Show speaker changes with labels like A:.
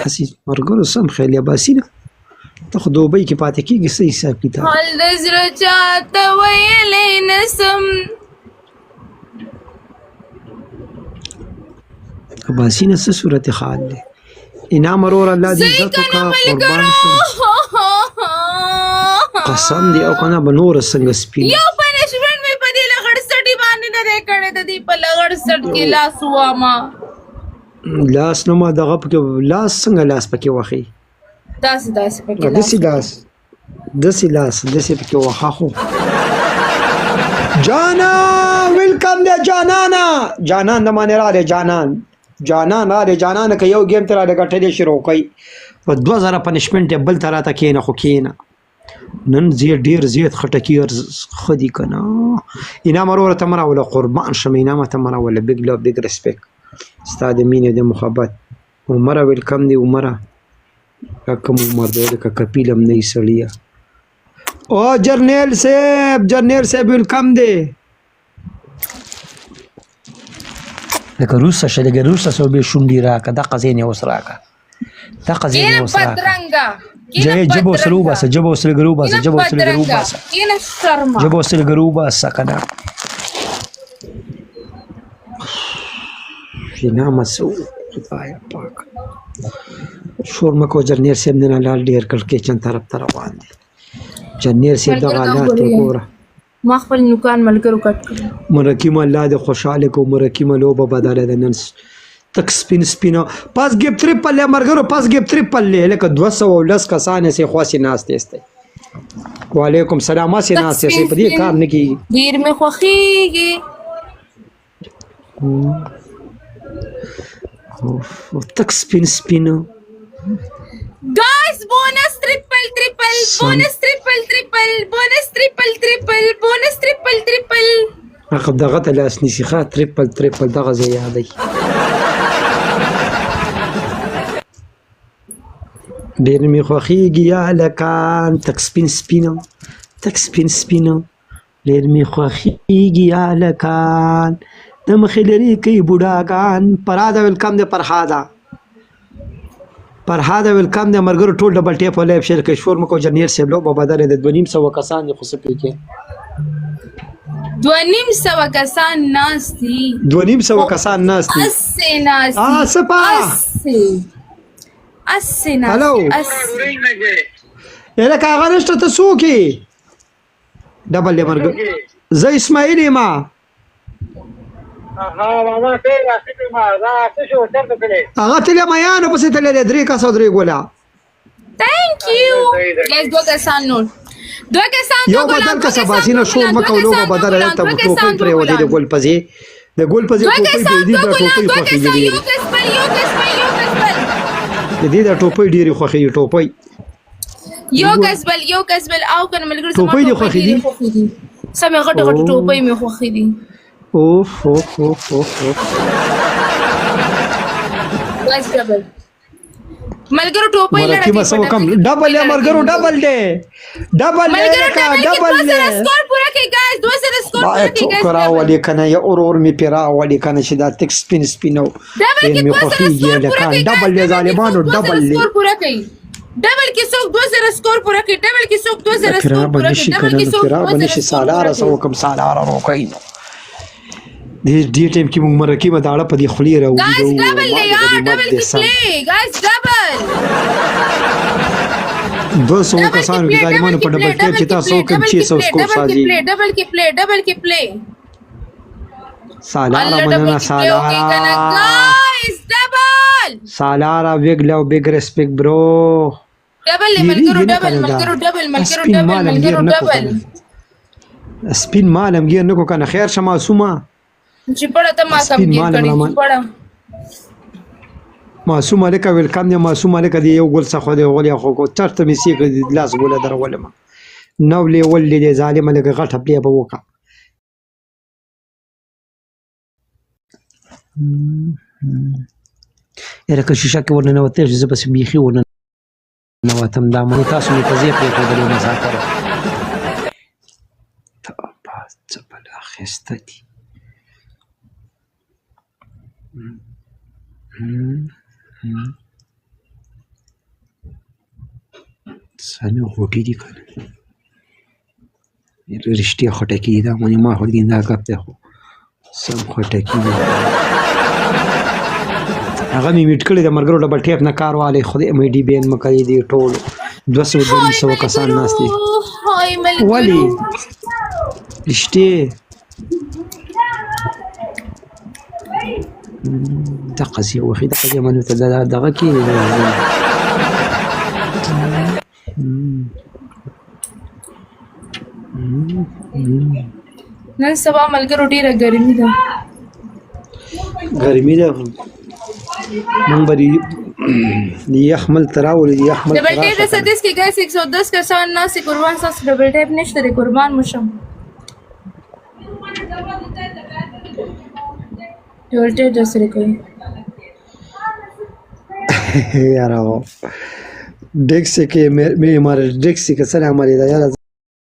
A: هسې مرګرو سم خیال عباسي نه، ته خو دوبۍ کې پاتې کېږي، څه حساب کتاب؟
B: حال د زړه چاته ویلی نسم.
A: عباسي نه څه صورت حال دی؟ انعام ورور، الله دې
B: زه
A: عزت
B: کنه
A: وکړه، قربان
B: ملګرو.
A: شم، قسم دی او کنه به نور څنګه سپین.
B: یو پنشمنټ مې په دې لغړ سټي باندې نه دی کړی، د دې په لغړ سټ کې لاس وامه.
A: لاس نو ما دغه پکې لاس څنګه لاس پکې وخی؟
B: داسې داسې پکې لاس.
A: دسې لاس، دسې لاس، دسې پکې وخه. خو جانا ویلکم دی جانانا، جانان د معنی راغلی، جانان جانان راغلی جانان. که یو ګیم ته راله ګټلی شي روکۍ په 2000 پنشمنټ یې بل ته راته کښېنه، خو کښېنه. نن زه ډیر زیات خټکی ښه دي که نه. انعام وروره ته مه راوله، قربان شم، انعامه ته مه راوله. بیګ لو بیګ ریسپیکټ ستا د مینې د محبت. عمره ویلکم دی عمره، دا کوم عمر دی لکه کپیل هم نه یې سړیه. او جرنیل صاحب، جرنیل صاحب ویلکم دی. لکه روسه شه، لکه روسه سو به شونډې راکه، دقه ځای نه اوس راکه، دقه ځای نه
B: کینه
A: اوس راکه.
B: بدرنګه.
A: جې جبه وسره وباسه، جبه وسره ګرو باسه،
B: کینه
A: جبه وسره ګرو
B: بدرنګه
A: باسه،
B: کینه شرمه.
A: جبه وسره ګرو باسه کنه. شینا مسو خدای پاک شور مکو. جرنیل صاحب نن لال ډیر کړکېچن طرف ته روان دی. جرنیل صاحب دغه
B: ملګرو
A: حالات
B: ته
A: وګوره.
B: ما خپل نوکان ملګرو کټ کړل.
A: مرکیم الله دې خوشاله کو. مرکیم لوبه بدله ده نن، تک سپین سپین. پس ګیپ تریپل له مرګرو، پس ګیپ تریپل له لکه 210 کسان سي خاصی ناست استي. وعلیکم سلام، سي
B: تک
A: ناست سي
B: سپین
A: په دې
B: سپین
A: کار نه کیږي.
B: ډیر مې خوښیږي.
A: تک سپین سپین.
B: Guys, bonus triple triple.
A: سم.
B: Bonus triple triple، bonus triple triple، bonus triple triple.
A: هغه دغه ته لاس نیسي ښه، تریپل تریپل دغه ځای یادوي. ډېر مې خوښیږي هلکان، تک سپین سپین، تک سپین سپین، ډېر مې خوښیږي هلکان، د مخې لرې کوي بوډاګان. پراده ویلکم دی پرهاده، پرهاده ویلکم دی. ملګرو ټول ډبل ټیپ او لایو شیر کړئ، شور مه کوئ. جنیر صاحب لوبه بدله ده، 250 کسان دي خو څه پرې کې.
B: 250 کسان ناست دي.
A: 250 کسان ناست دي.
B: هسې ناست
A: آ
B: دي.
A: سپا.
B: هسې هسې ناست
A: هلو.
B: دي هسې.
A: لکه هغه نشته، ته څوک یې؟ ډبل دی مرګ، زه اسماعیل یم. هغه تللی میانو پسې تللی دی، درې کسه او درې ګوله.
B: Thank you guys. دوه کسان نور، دوه کسان،
A: یو
B: دوه ګلان،
A: بدل
B: دوه
A: که
B: کسان،
A: سباسینه
B: دوه
A: شور
B: ګلان،
A: مه
B: دوه
A: کوه، لوبه
B: کسان، دوه
A: بدله.
B: ګلان،
A: دلته
B: دوه
A: ټوپۍ
B: کسان، دوه
A: پرېوتې د
B: ګلان.
A: ګل پزې، د ګل پزې
B: دوه
A: ټوپۍ
B: کسان،
A: پرې دي.
B: دوه
A: دا
B: ګلان،
A: ټوپۍ
B: دوه
A: خوښېږي
B: کسان،
A: ډېرې.
B: یو کس بل، یو کس بل، یو کس بل.
A: د دې دا ټوپۍ ډېرې خوښېږي، ټوپۍ.
B: یو کس بل، یو کس بل. او کنه ملګرو، زما
A: ټوپۍ دې
B: ټوپۍ
A: خوښې دي؟
B: ډېرې خوښې دي، سمې غټې غټې ټوپۍ مې خوښې دي.
A: اوف اوف اوف اوف اوف.
B: ګایز ډبل ملګرو، ټوپۍ لړه
A: مرکي
B: کوي.
A: مسو
B: په
A: کم
B: ډبل کې
A: ډبل
B: ټوپۍ
A: یې
B: لړه
A: مرګرو
B: کوي.
A: ډبل دی، ډبل دی.
B: ملګرو
A: لکه
B: ډبل کې
A: ډبل
B: 2000
A: دی.
B: سکور پوره کړئ ګایز، 2000 سکور
A: ما
B: پوره کړئ
A: څوک
B: ګایز. ډبل
A: راولي کنه، یا اورور می پې راولي کنه چې دا تک سپین سپین او
B: ډبل
A: ډېر
B: کې
A: مې
B: 2000
A: خوښېږي
B: سکور پوره
A: هلکان.
B: کړئ ګایز.
A: ډبل دی
B: ډبل کې
A: ظالمانو،
B: څوک 2000
A: ډبل دی.
B: سکور پوره کړئ؟ ډبل کې څوک 2000 سکور پوره کړي؟ ډبل کې څوک 2000
A: پیرا
B: سکور
A: به
B: پوره کړي؟
A: نشي
B: ډبل
A: کنه
B: کې
A: نو
B: څوک
A: پیرا به
B: 2000
A: نشي.
B: سکور پوره
A: سالاره څه
B: کړي؟
A: وکم سالاره روکئ نو دې دې ټایم کې موږ مرکي به داړه په دې خولې راوړي.
B: ګایز ډبل
A: ما
B: دی
A: د
B: یار،
A: غنیمت
B: ډبل
A: دی
B: کې
A: سم.
B: پلی ګایز، ډبل.
A: 200
B: ډبل کې
A: کسانو
B: پلی،
A: کې
B: ډبل
A: ظالمانو
B: کې
A: په
B: پلی،
A: ډبل ټیپ
B: ډبل
A: چې
B: کې
A: تاسو
B: پلی،
A: کوم
B: ډبل
A: چې
B: کې
A: سو
B: پلی،
A: سکور
B: ډبل کې
A: سازي.
B: پلی، ډبل کې پلی، ډبل کې پلی.
A: سالاره
B: الله ډبل
A: مننه
B: کې پلی وکړئ کنه.
A: سالاره.
B: ګایز ډبل.
A: سالاره بیګ لو بیګ ریسپیکټ برو.
B: ډبل
A: ډېرېږي
B: ملګرو
A: نه
B: ډبل
A: کنه دا
B: ملګرو ډبل ملګرو
A: سپین
B: ډبل
A: مال هم ګیر
B: ملګرو
A: نه کو
B: ډبل.
A: کنه، سپین مال هم ګیر نه کو کنه. خیر شه معصومه.
B: چې پړه ته ما کم
A: سپین
B: ګیر
A: مال هم
B: کړی چې
A: رامان
B: پړه.
A: معصوم الکه ویلکم دی معصوم الکه. دی یو ګل څخه دی غولې خو کو چرته مې سیخ دی لاس ګوله درولم نو لیول دی ظالم لکه غټه پلی به وکا. یاره که شیشه کې ورننوتی شي، زه پسې بیخي ورننوتم. دا مې تاسو مې په ځای پرېښودلې مسافر ته څه بلا خسته دي. سامي غوټې دي کنه. رښتیا خټکی دا مونږ ما خو دې دا غپ دی، خو سم خټکی دی. هغه مې میټ کړی د ملګرو، ډبل ټیپ نه کار والي. خدای مې ډي بین مکړی دی. ټول 200 300 کسان ناست دي.
B: های ملګرو.
A: ولی رښتیا دا قضیه وخی، دا قضیه منو ته دغه کې.
B: نن سبا ملګرو ډیره ګرمي ده.
A: ګرمي ده، مونږ به د یخ مل ته راولو، د یخ مل ته
B: ډبل ټیپ
A: راشه.
B: 37 کې ګایس 110 کسان ناست. قربان تاسو، ډبل ټیپ نشته دی، قربان مشم. ډبل ټیپ د سره کوي.
A: یاره ډیکسي کې مې مې مر ډیکسي کې سره مری دا یاره.